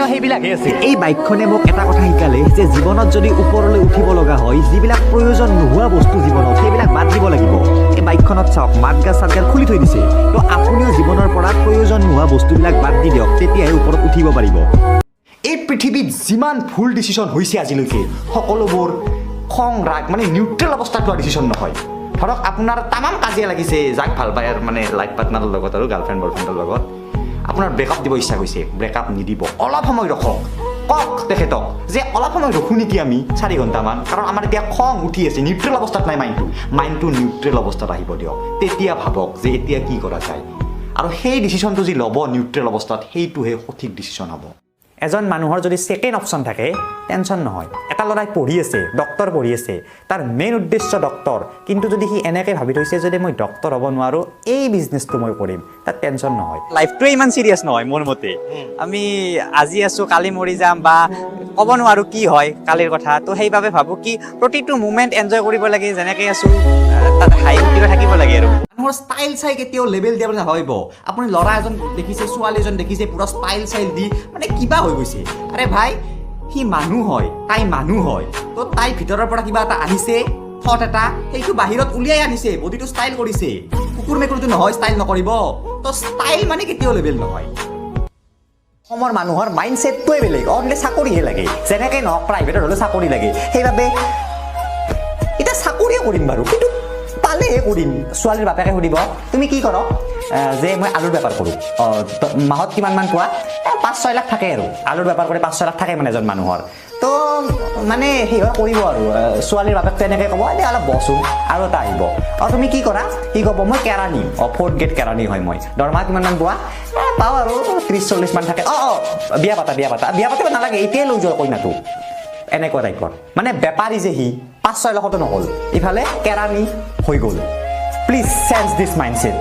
সেইবিলাকহে আছিল। এই বাইকখনে মোক এটা কথা শিকালে যে জীৱনত যদি ওপৰলৈ উঠিব লগা হয়, যিবিলাক প্ৰয়োজন নোহোৱা বস্তু জীৱনত, সেইবিলাক বাদ দিব লাগিব। এই বাইকখনত চাওক, মাডগাৰ্ড চাডগাৰ্ড খুলি থৈ দিছে। তো আপুনিও জীৱনৰ পৰা প্ৰয়োজন নোহোৱা বস্তুবিলাক বাদ দি দিয়ক, তেতিয়াহে ওপৰত উঠিব পাৰিব। এই পৃথিৱীত যিমান ভুল ডিচিশ্যন হৈছে আজিলৈকে, সকলোবোৰ খং, ৰাগ, মানে নিউট্ৰেল অৱস্থাত লোৱা ডিচিশ্যন নহয়। ধৰক আপোনাৰ তামাম কাজিয়া লাগিছে যাক ভাল পায় আৰু মানে লাইফ পাৰ্টনাৰৰ লগত আৰু গাৰ্লফ্ৰেণ্ড বয়ফ্ৰেণ্ডৰ লগত, আপোনাৰ ব্ৰেকআপ দিব ইচ্ছা গৈছে। ব্ৰেকআপ নিদিব, অলপ সময় ৰখক। কওক তেখেতক যে অলপ সময় ৰখোঁ নেকি আমি 4 ঘণ্টামান, কাৰণ আমাৰ এতিয়া খং উঠি আছে, নিউট্ৰেল অৱস্থাত নাই মাইণ্ডটো। মাইণ্ডটো নিউট্ৰেল অৱস্থাত আহিব দিয়ক, তেতিয়া ভাবক যে এতিয়া কি কৰা যায়। আৰু সেই ডিচিশ্যনটো যি ল'ব নিউট্ৰেল অৱস্থাত, সেইটোহে সঠিক ডিচিশ্যন হ'ব। এজন মানুহৰ যদি ছেকেণ্ড অপশ্যন থাকে, টেনশ্যন নহয়। এটা ল'ৰাই পঢ়ি আছে, ডক্টৰ পঢ়ি আছে, তাৰ মেইন উদ্দেশ্য ডক্টৰ। কিন্তু যদি সি এনেকৈ ভাবি থৈছে, যদি মই ডক্টৰ হ'ব নোৱাৰোঁ, এই বিজনেছটো মই কৰিম, তাত টেনশ্যন নহয়। লাইফটোৱে ইমান চিৰিয়াছ নহয় মোৰ মতে। আমি আজি আছোঁ, কালি মৰি যাম বা ক'ব নোৱাৰোঁ কি হয় কালিৰ কথা। তো সেইবাবে ভাবোঁ কি প্ৰতিটো মুমেণ্ট এনজয় কৰিব লাগে। যেনেকৈ আছোঁ, তাত হাঁহি ফূৰ্তিৰে থাকিব লাগে আৰু। মানুহৰ ষ্টাইল চাই কেতিয়াও লেবেল দিয়া বুলি নাভাবিব। আপুনি ল'ৰা এজন দেখিছে, ছোৱালী এজন দেখিছে, পূৰা ষ্টাইল চাইল দি মানে কিবা হৈ গৈছে। আৰে ভাই, সি মানুহ হয়, তাই মানুহ হয়। তো তাইৰ ভিতৰৰ পৰা কিবা এটা আহিছে, থট এটা, সেইটো বাহিৰত উলিয়াই আনিছে, বডিটো ষ্টাইল কৰিছে। কুকুৰ মেকুৰীটো নহয়, ষ্টাইল নকৰিব। তো ষ্টাইল মানে কেতিয়াও লেবেল নহয়। অসমৰ মানুহৰ মাইণ্ডছেটটোৱে বেলেগ। অনলি চাকৰিহে লাগে, যেনেকৈ নহওক প্ৰাইভেটত হ'লেও চাকৰি লাগে। সেইবাবে এতিয়া চাকৰিয়ে কৰিম বাৰু, কিন্তু পালেহে কৰিম। ছোৱালীৰ বাপেকে সুধিব, তুমি কি কৰ? যে মই আলুৰ বেপাৰ কৰোঁ। অঁ, মাহত কিমানমান পোৱা? 5-6 লাখ থাকে আৰু। আলুৰ বেপাৰ কৰি 5-6 লাখ থাকে মানে এজন মানুহৰ। তো মানে সেইবোৰ কৰিব আৰু ছোৱালীৰ বাপেকটো এনেকৈ ক'ব, এনে অলপ বহচোন। আৰু এটা আহিব, অঁ, তুমি কি কৰা? সি ক'ব, মই কেৰাণী, অঁ, ফ'ৰ্থ গ্ৰেড কেৰাণী হয় মই। দৰমহা কিমানমান পোৱা? পাওঁ আৰু 30-40মান থাকে। অঁ অঁ বিয়া পাতা, বিয়া পাতা। বিয়া পাতিব নালাগে, এতিয়াই লৈ যোৱা কইনাটো। এনেকুৱা টাইপৰ মানে বেপাৰী যে সি 5-6 লাখতো নহ'ল, ইফালে কেৰাণী হৈ গ'ল। Please change this mindset.